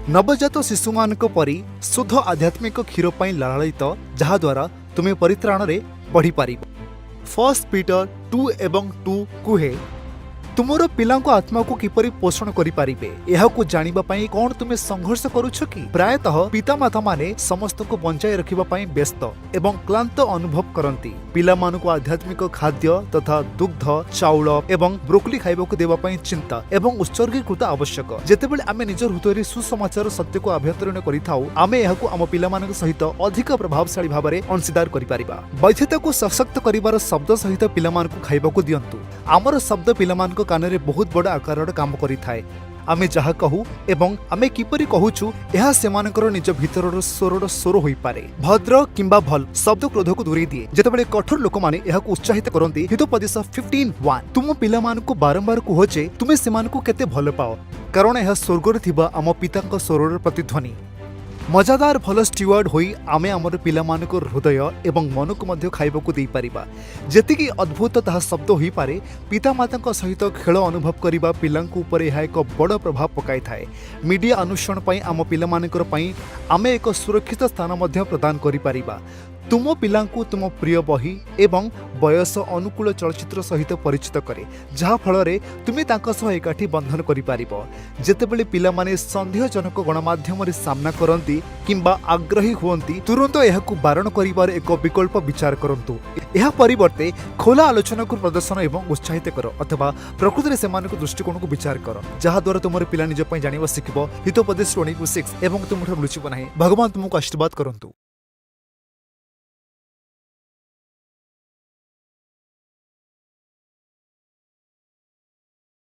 ନବଜାତ ଶିଶୁମାନଙ୍କ ପରି ଶୁଦ୍ଧ ଆଧ୍ୟାତ୍ମିକ କ୍ଷୀର ପାଇଁ ଲାଳାୟିତ, ଯାହାଦ୍ୱାରା ତୁମେ ପରିତ୍ରାଣରେ ବଢ଼ିପାରିବ। ଫର୍ଷ୍ଟ ପିଟର 2 ଏବଂ 2 କୁହେ। ତୁମର ପିଲାଙ୍କ ଆତ୍ମାକୁ କିପରି ପୋଷଣ କରିପାରିବେ, ଏହାକୁ ଜାଣିବା ପାଇଁ କ'ଣ ତୁମେ ସଂଘର୍ଷ କରୁଛ କି? ପ୍ରାୟତଃ ପିତାମାତାମାନେ ସମସ୍ତଙ୍କୁ ବଞ୍ଚାଇ ରଖିବା ପାଇଁ ବ୍ୟସ୍ତ ଏବଂ କ୍ଳାନ୍ତ ଅନୁଭବ କରନ୍ତି। ପିଲାମାନଙ୍କୁ ଆଧ୍ୟାତ୍ମିକ ଖାଦ୍ୟ ତଥା ଦୁଗ୍ଧ, ଚାଉଳ ଏବଂ ବ୍ରୋକଲି ଖାଇବାକୁ ଦେବା ପାଇଁ ଚିନ୍ତା ଏବଂ ଉତ୍ସର୍ଗୀକୃତ ଆବଶ୍ୟକ। ଯେତେବେଳେ ଆମେ ନିଜ ହୃଦୟରେ ସୁସମାଚାର ସତ୍ୟକୁ ଆଭ୍ୟନ୍ତରୀଣ କରିଥାଉ, ଆମେ ଏହାକୁ ଆମ ପିଲାମାନଙ୍କ ସହିତ ଅଧିକ ପ୍ରଭାବଶାଳୀ ଭାବରେ ଅଂଶୀଦାର କରିପାରିବା। ବାଧ୍ୟତାକୁ ସଶକ୍ତ କରିବାର ଶବ୍ଦ ସହିତ ପିଲାମାନଙ୍କୁ ଖାଇବାକୁ ଦିଅନ୍ତୁ। ଆମର ଶବ୍ଦ ପିଲାମାନଙ୍କ କାନରେ ବହୁତ ବଡ଼ ଆକାରର କାମ କରିଥାଏ। ଆମେ ଯାହା କହୁ ଏବଂ ଆମେ କିପରି କହୁଛୁ, ଏହା ସେମାନଙ୍କର ନିଜ ଭିତରର ସ୍ୱରର ସ୍ୱର ହୋଇପାରେ। ଭଦ୍ର କିମ୍ବା ଭଲ ଶବ୍ଦ କ୍ରୋଧକୁ ଦୂରେଇ ଦିଏ, ଯେତେବେଳେ କଠୋର ଲୋକମାନେ ଏହାକୁ ଉତ୍ସାହିତ କରନ୍ତି। ହିତୋପଦେଶ 15:1। ତୁମ ପିଲାମାନଙ୍କୁ ବାରମ୍ବାର କୁହ ଯେ ତୁମେ ସେମାନଙ୍କୁ କେତେ ଭଲ ପାଅ, କାରଣ ଏହା ସ୍ୱର୍ଗରେ ଥିବା ଆମ ପିତାଙ୍କ ସ୍ୱରର ପ୍ରତିଧ୍ୱନି। ମଜାଦାର ଭଲ ଷ୍ଟିୱାର୍ଡ ହୋଇ ଆମେ ଆମର ପିଲାମାନଙ୍କ ହୃଦୟ ଏବଂ ମନକୁ ମଧ୍ୟ ଖାଇବାକୁ ଦେଇପାରିବା। ଯେତିକି ଅଦ୍ଭୁତ ତାହା ଶବ୍ଦ ହୋଇପାରେ, ପିତାମାତାଙ୍କ ସହିତ ଖେଳ ଅନୁଭବ କରିବା ପିଲାଙ୍କ ଉପରେ ଏହା ଏକ ବଡ଼ ପ୍ରଭାବ ପକାଇଥାଏ। ମିଡ଼ିଆ ଅନ୍ୱେଷଣ ପାଇଁ ଆମ ପିଲାମାନଙ୍କର ପାଇଁ ଆମେ ଏକ ସୁରକ୍ଷିତ ସ୍ଥାନ ମଧ୍ୟ ପ୍ରଦାନ କରିପାରିବା। ତୁମ ପିଲାଙ୍କୁ ତୁମ ପ୍ରିୟ ବହି ଏବଂ ବୟସ ଅନୁକୂଳ ଚଳଚ୍ଚିତ୍ର ସହିତ ପରିଚିତ କରେ, ଯାହାଫଳରେ ତୁମେ ତାଙ୍କ ସହ ଏକାଠି ବନ୍ଧନ କରିପାରିବ। ଯେତେବେଳେ ପିଲାମାନେ ସନ୍ଦେହଜନକ ଗଣମାଧ୍ୟମରେ ସାମ୍ନା କରନ୍ତି କିମ୍ବା ଆଗ୍ରହୀ ହୁଅନ୍ତି, ତୁରନ୍ତ ଏହାକୁ ବାରଣ କରିବାର ଏକ ବିକଳ୍ପ ବିଚାର କରନ୍ତୁ। ଏହା ପରିବର୍ତ୍ତେ ଖୋଲା ଆଲୋଚନାକୁ ପ୍ରଦର୍ଶନ ଏବଂ ଉତ୍ସାହିତ କର ଅଥବା ପ୍ରକୃତରେ ସେମାନଙ୍କ ଦୃଷ୍ଟିକୋଣକୁ ବିଚାର କର, ଯାହାଦ୍ୱାରା ତୁମର ପିଲା ନିଜ ପାଇଁ ଜାଣିବା ଶିଖିବ। ହିତୋପଦେଶ 22:6। ଏବଂ ତୁମଠାରୁ ଲୁଚିବ ନାହିଁ। ଭଗବାନ ତୁମକୁ ଆଶୀର୍ବାଦ କରନ୍ତୁ।